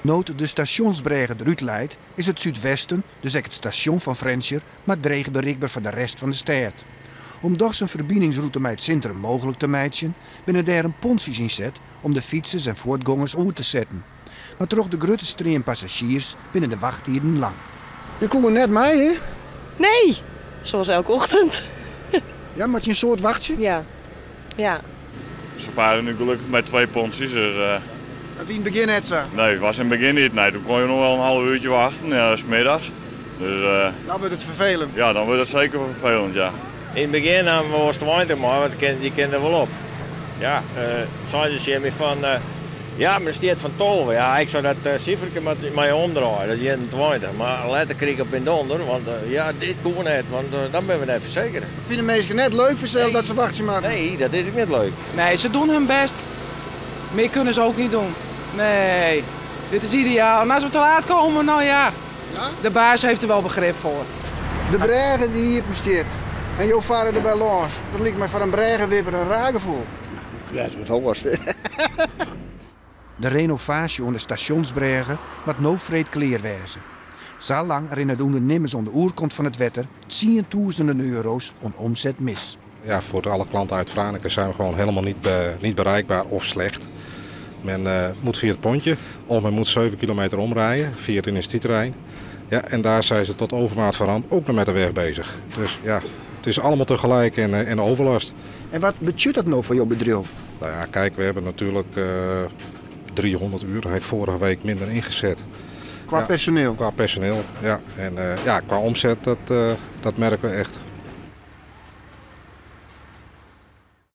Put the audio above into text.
No't de stasjonsbrêge derút leit, is it súdwesten, dus ek it stasjon fan Frjentsjer, mar dreech berikber foar de rest fan de stêd. Om dochs in ferbiningsrûte mei it sintrum mooglik te meitsjen, binne dêrom pontsjes ynset om de fytsers en fuotgongers oer te setten. Mar troch de grutte stream passazjiers binne de wachttiden lang. Je koene net mei, hè? Nee, zoals elke ochtend. Ja, moat je in soad wachtsje? Ja. Ja. Ze varen nu gelukkig met twee pontsjes. Dus, Dat wie yn it begjin net sa? Nee, was in het begin niet. Nee, toen kon je nog wel een half uurtje wachten, ja, 's middags. Dus, Dan wurdt it ferfelend. Ja, dan wurdt it seker ferfelend, ja. Yn it begjin namen we wolris 20 mei, want je kinne der wol op. Ja, seinen se tsjin my fan, ja, mar der stiet fan 12. Ja, ik sei dat siferke moat mei omdraaie, dat is 21. Mar letter krige ik op myn donder, want ja, dit koe net, want dan binne we net fersekere. Dat fine minsken net leuk fansels dat se wachtsje moatte. Nee, dat is ek net leuk. Nee, ze doen hun best. Meer kunnen ze ook niet doen. Nee, dit is ideaal. En als we te laat komen, nou ja, de baas heeft er wel begrip voor. De brêge dy't iepen stiet en jo farre derby lâns, dat liket my foar in brêgewipper in raar gefoel. Ja, dat is wat oars. De renovaasje oan de stasjonsbrêge moat no freed klear wêze. Sa lang rinne de ûndernimmers oan de oerkant fan it wetter tsientûzenen euro's oan omset mis. Ja, voor alle klanten uit Franeker zijn we gewoon helemaal niet bereikbaar of slecht. Men moet via het pontje of men moet 7 kilometer omrijden via het industrieterrein. Ja, en daar zijn ze tot overmaat van ramp ook nog met de weg bezig. Dus ja, het is allemaal tegelijk en overlast. En wat betsjut dat no foar jo bedriuw? Nou ja, kijk, we hebben natuurlijk 300 uur, dat heb ik vorige week minder ingezet. Qua Ja, personeel? Qua personeel, ja. En ja, qua omzet, dat merken we echt.